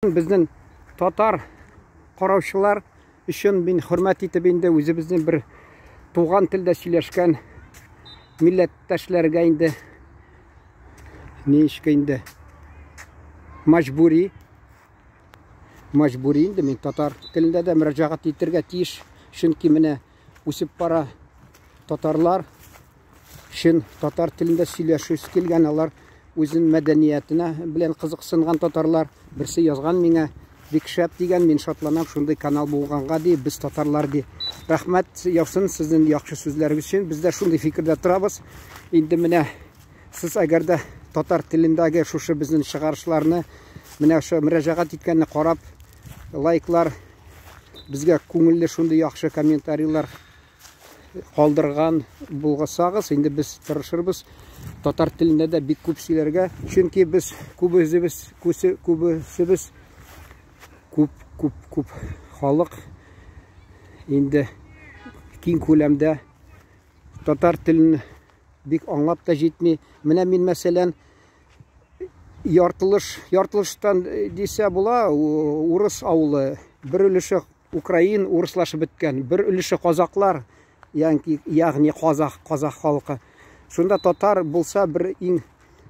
Безнең татар караучылар өчен мин хөрмәт итеп инде үзебезнең бер туган телдә сөйләшкән милләттәшләргә инде ничек инде мәҗбүри мәҗбүри инде мин татар телендә дә мөрәҗәгать итәргә тиеш, чөнки менә үсеп бара татарлар. Чын татар телендә сөйләшүс килгән, алар үзен мәдәниятенә белән кызыксынган татарлар. Берсе язган миңа, бик шәп дигән, мин шатланам шундый канал булганга ди, без татарлар ди. Рәхмәт яусын сезнең яхшы сүзләрегез өчен. Без дә шундый фикердә торабыз. Инде менә сез әгәр дә татар телендәге шушы безнең чыгарышларны, менә шушы мөрәҗәгать иткәнне карап, лайклар, безгә күңелле шундый яхшы комментарийлар калдырган булгасагыз, инде без тырышырбыз татар телендә дә бик күп сөйләргә, чөнки без күбесебез, күбесебез күп, күп, күп халык инде киң күләмдә татар телен бик аңлап та җитми. Менә мин, мәсәлән, яртылыш, яртылыштан дисә була, урыс авылы, бер өлеше Украин урыслашып беткән, бер өлеше казаклар, ягъни казах, казах халкы. Шунда татар булса бер иң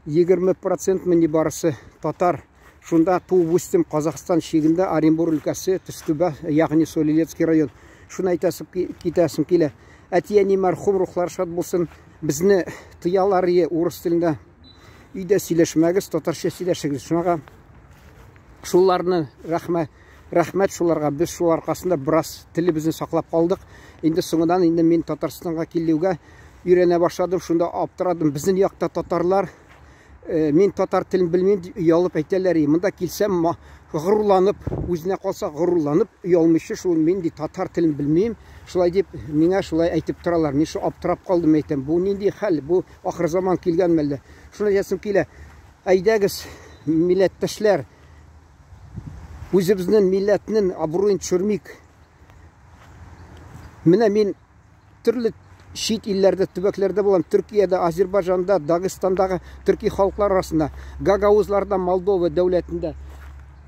20% мени барысы татар. Шунда туып үстем Казахстан чигендә, Оренбур өлкәсе, Төстүбә, ягъни Солилецкий район. Шуны әйтәсем китәсем килә. Әти-әни мәрхүм, рухлары шат булсын. Безне тыялар ие урыс телендә. Өйдә сөйләшмәгез, татарча сөйләшегез. Шуңа шуларны рәхмәт Рәхмәт шуларга, без шул аркасында бераз телебезне саклап калдык. Инде соңыннан инде мин Татарстанга килүгә өйрәнә башладым, шунда аптырадым. Безнең якта татарлар, э, мин татар телен белмим дип оялып әйтәләр. Монда килсәм, горурланып, үзенә калса горурланып, оялмыйча шул мин ди татар телен белмим. Шулай дип миңа шулай әйтеп торалар. Мин шул аптырап калдым, әйтәм, бу нинди хәл? Бу ахыр заман килгән мәллә? Шуны әйтәсем килә. Әйдәгез, милләттәшләр, Үзебезнең милләтнең абруен төшермик. Менә мин төрле чит илләрдә, төбәкләрдә булам. Төркиядә, Азербайҗанда, Дагыстандагы төрки халыклар арасында, гагаузларда, Молдова дәүләтендә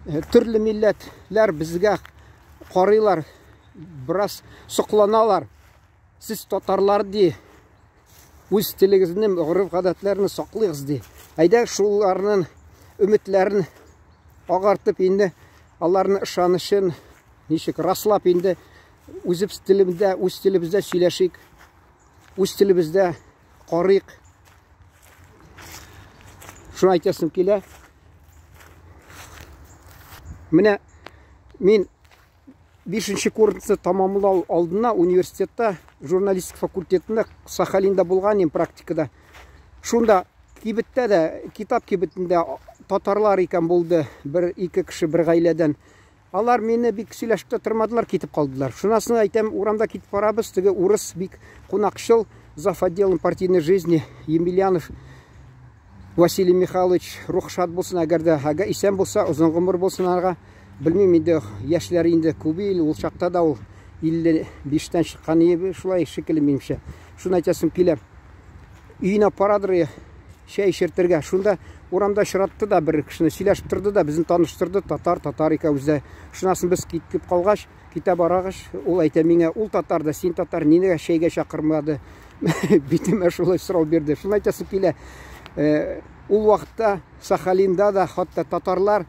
э, төрле милләтләр безгә карыйлар, бераз сокланалар. Сез татарлар ди, үз телегезне, гореф-гадәтләрне саклыйгыз ди. Әйдә шуларның өметләрен агартып инде аларның ышанычын ничек раслап инде үзебез телебездә, үз телебездә сөйләшик, үз телебездә карыйк. Шуны әйтәсем килә. Менә мин Бишенче курсны тамамлау алдына университетта журналистика факультетында Сахалинда булган идем практикада. Шунда кибеттә дә, китап кибетендә татарлар икән булды, бер ике кеше бер гаиләдән. Алар мине бик сөйләшеп тә тормадылар, китеп калдылар. Шуннан соң әйтәм, урамда китеп барабыз, теге урыс бик кунакчыл, зав отделом партийной жизни Емельянов Василий Михайлович, рух шат булсын, әгәр дә әгәр исән булса, озын гомер булсын аңа. Белмим инде, яшьләр инде күп ил, ул чакта да ул 55-тән чыккан иде, шулай шикелле минемчә. Шуны әйтәсем килә. Өенә парадыр чәй эчертергә. Шунда урамда очратты да бер кешене, сөйләшеп торды да, безне таныштырды, татар, татар икәү дә. Шуннан соң без китеп калгач, китә баргач, ул әйтә миңа, ул татар да, син татар, нигә чәйгә чакырмады? Битемә шулай сорау бирде. Шуны әйтәсем килә. Э, ул вакытта Сахалинда да хәтта татарлар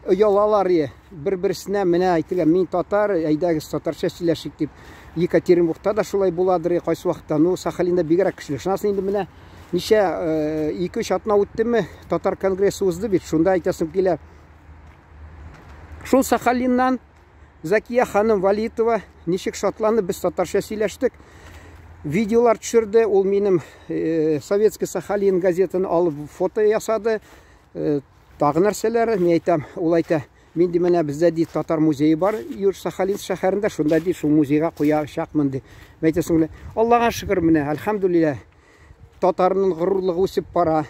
оялалар е. Бер-берсенә менә әйтелә, мин татар, әйдәгез татарча сөйләшик дип. Екатеринбургта да шулай буладыр кайсы вакытта. Ну, Сахалинда бигрәк көчле. Шуннан соң инде менә ничә 2-3 э, атна үттеме, татар конгрессы узды бит. Шунда әйтәсем килә. Шул Сахалиннан Закия ханым Валитова ничек шатланып без татарча сөйләштек. Видеолар төшерде. Ул минем э, Советский Сахалин газетын алып фото ясады. Э, тагы нәрсәләр, мин әйтәм, ул әйтә, мин ди менә бездә ди татар музее бар Юж Сахалин шәһәрендә, шунда ди шул музейга куячакмын ди. Мин әйтәсең, Аллага шөкер менә, әлхәмдүлилләһ. Татарның горурлыгы үсеп бара.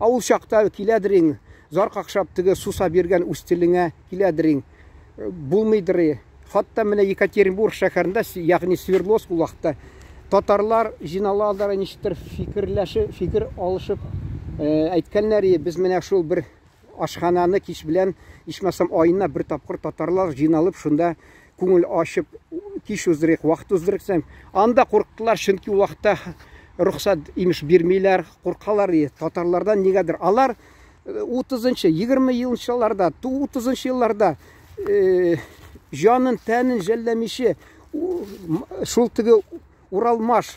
Ә ул чакта киләдер иң, зар какшап теге суса биргән үз телеңә киләдер иң. Булмыйдыр. Хатта менә Екатеринбург шәһәрендә, ягъни Свердловск ул вакытта татарлар җыйналалар, ничектер фикерләшеп, фикер алышып әйткәннәр, без менә шул бер Ашхананы кич белән, ичмасам, аена бер тапкыр татарлар җыйналып, шунда күңел ачып, кич уздырыйк, вакыт уздырыйк дисәм, анда курктылар, чөнки ул вакытта рөхсәт имеш бирмиләр, куркалар ди татарлардан нигәдер. Алар 30-нчы, 20 елларда, 30 елларда җанын, тәнен жәлләмичә шул теге Уралмаш,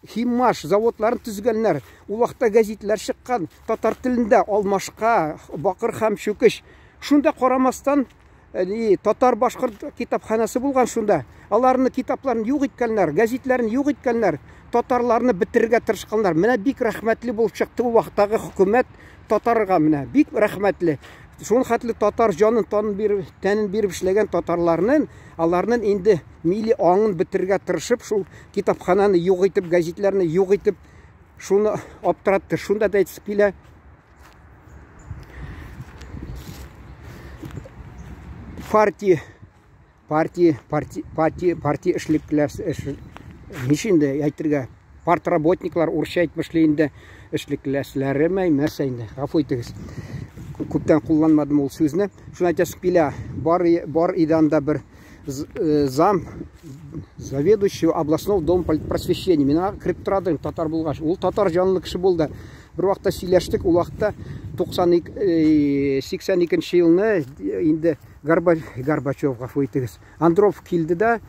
Химмаш заводларын төзегәннәр. Ул вакытта гәзитләр чыккан татар телендә алмашка, бакыр һәм чүкеч. Шунда карамастан, татар башкорт китапханәсе булган шунда. Аларны китапларын юк иткәннәр, гәзитләрен юк иткәннәр, татарларны бетерергә тырышканнар. Менә бик рәхмәтле булып чыкты ул вакыттагы хөкүмәт татарга менә. Бик рәхмәтле. Шул хәтле татар җанын танын биреп, тәнен биреп эшләгән татарларның, аларның инде милли аңын бетерергә тырышып, шул китапхананы юк итеп, гәзитләрне юк итеп, шуны аптыратты. Шунда да әйтеп килә. Партия, партия, партия, партия, партия эшлекләр, эш, ничек инде әйтергә, партработниклар, урысча әйтмешли инде, эшлекләшләреме, нәрсә инде, гафу итегез. Күптән кулланмадым ул сүзне. Шуны әйтәсем килә, бар, бар иде анда бер зам заведующего областного дома просвещения. Мин аңа кереп тора идем, татар булгач. Ул татар җанлы кеше булды. Бер вакытта сөйләштек, ул вакытта 92, 82 елны инде Горбачев, гафу итегез, Андропов килде дә,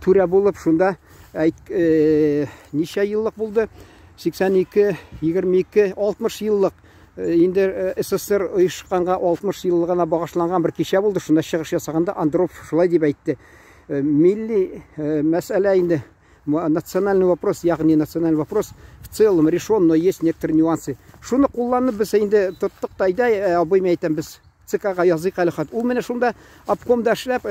түрә булып, шунда әйт, ничә еллык булды? 82, 22, 60 еллык инде СССР оешканга 60 еллыгына багышланган бер кичә булды. Шунда чыгыш ясаганда Андропов шулай дип әйтте. Милли мәсьәлә инде, национальный вопрос, ягъни национальный вопрос в целом решен, но есть некоторые нюансы. Шуны кулланып без инде тоттык та, әйдә, абыйм әйтәм, без ЦКга языйк әле хат. Ул менә шунда обкомда эшләп,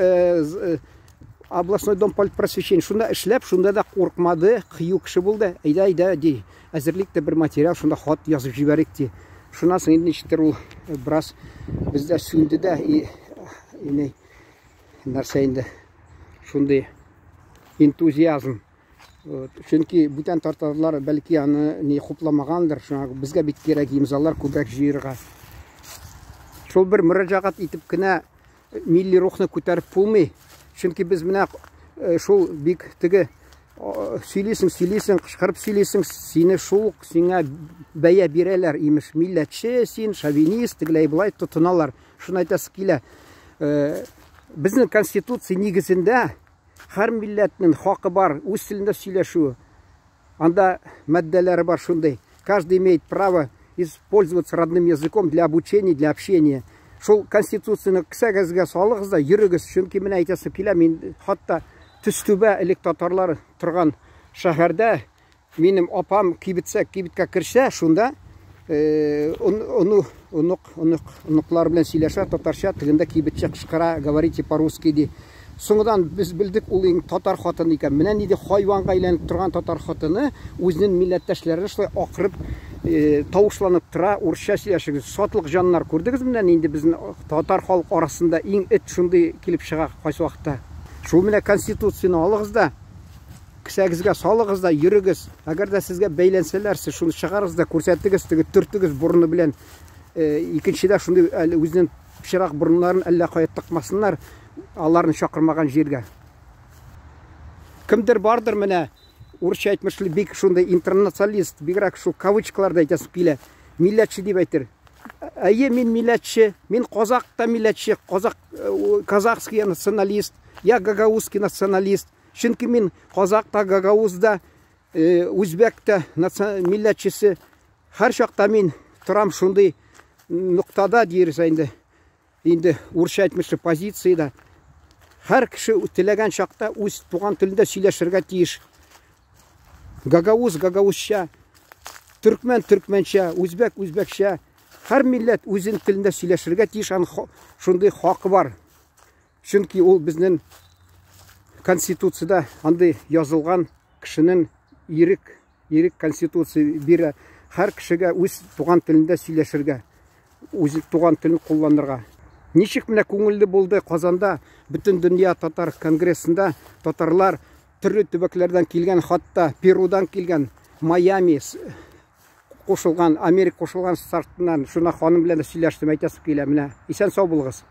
областной дом политпросвещения, шунда эшләп, шунда да куркмады, кыю кеше булды. Әйдә, әйдә, ди, әзерлик тә бер материал, шунда хат язып җибәрик, ди. Шуннан соң инде ничектер ул бераз бездә сүнде дә, и, и, нәрсә инде, шундый энтузиазм. Вот. Чөнки бүтән татарлар бәлки аны не хупламагандыр, шуңа безгә бит кирәк имзалар күбрәк җыерга. Шул бер мөрәҗәгать итеп кенә милли рухны күтәреп булмый. Чөнки без менә шул бик теге сөйлисең, сөйлисең, кычкырып сөйлисең, сине шул сиңа бәя бирәләр, имеш, милләтче син, шовинист, тегеләй болай тотыналар. Шуны әйтәсе килә. Безнең конституция нигезендә һәр милләтнең хакы бар үз телендә сөйләшү. Анда маддәләре бар шундый. Каждый имеет право использоваться родным языком для обучения, для общения. Шул конституцияне кесәгезгә салыгыз да йөрегез. Чөнки менә әйтәсе килә, мин хатта Төстүбә элек татарлар торган шәһәрдә минем апам кибетсә, кибеткә керсә, шунда ону, онык, онык, оныклар белән сөйләшә татарча, тегендә кибетче кычкыра, говорите по-русски ди. Соңыдан без белдек, ул иң татар хатыны икән. Менә нинди хайванга әйләнеп торган татар хатыны үзенең милләттәшләренә шулай акырып, тавышланып тора, урысча сөйләшегез. Сатлык җаннар күрдегез менә нинди безнең татар халык арасында иң эт шундый килеп чыга кайсы вакытта. Шул менә конституцияне алыгыз да, кесәгезгә салыгыз да йөрегез. Әгәр дә сезгә бәйләнсәләр, сез шуны чыгарыгыз да күрсәтегез, теге төртегез борыны белән. Икенчедә шундый әле үзенең пычрак борыннарын әллә кая тыкмасыннар, аларны чакырмаган җиргә. Кемдер бардыр менә, урысча әйтмешли, бик шундый интернационалист, бигрәк шул кавычкаларда әйтәсем килә, милләтче дип әйтер. Әйе, мин милләтче, мин казак та милләтче, казак, казахский националист, я гагаузский националист. Чөнки мин казак та, гагауз да, үзбәк тә милләтчесе. Һәр чакта мин торам шундый ноктада диерсә инде. Инде урысча әйтмешли позициядә. Һәр кеше теләгән чакта үз туган телендә сөйләшергә тиеш. Гагауз гагаузча, төркмән төркмәнчә, үзбәк үзбәкчә. Һәр милләт үзенең телендә сөйләшергә тиеш, аның шундый хакы бар. Чөнки ул безнең конституциядә андый язылган, кешенең ирек, ирек конституция бирә һәр кешегә үз туган телендә сөйләшергә, үз туган телен кулланырга. Ничек менә күңелле булды Казанда Бөтен дөнья татар конгрессында татарлар төрле төбәкләрдән килгән, хатта Перудан килгән, Майами, Кушылган, Америка Кушылган Штатыннан, шуна ханым белән дә сөйләштем, әйтәсем килә. Менә исән сау булыгыз.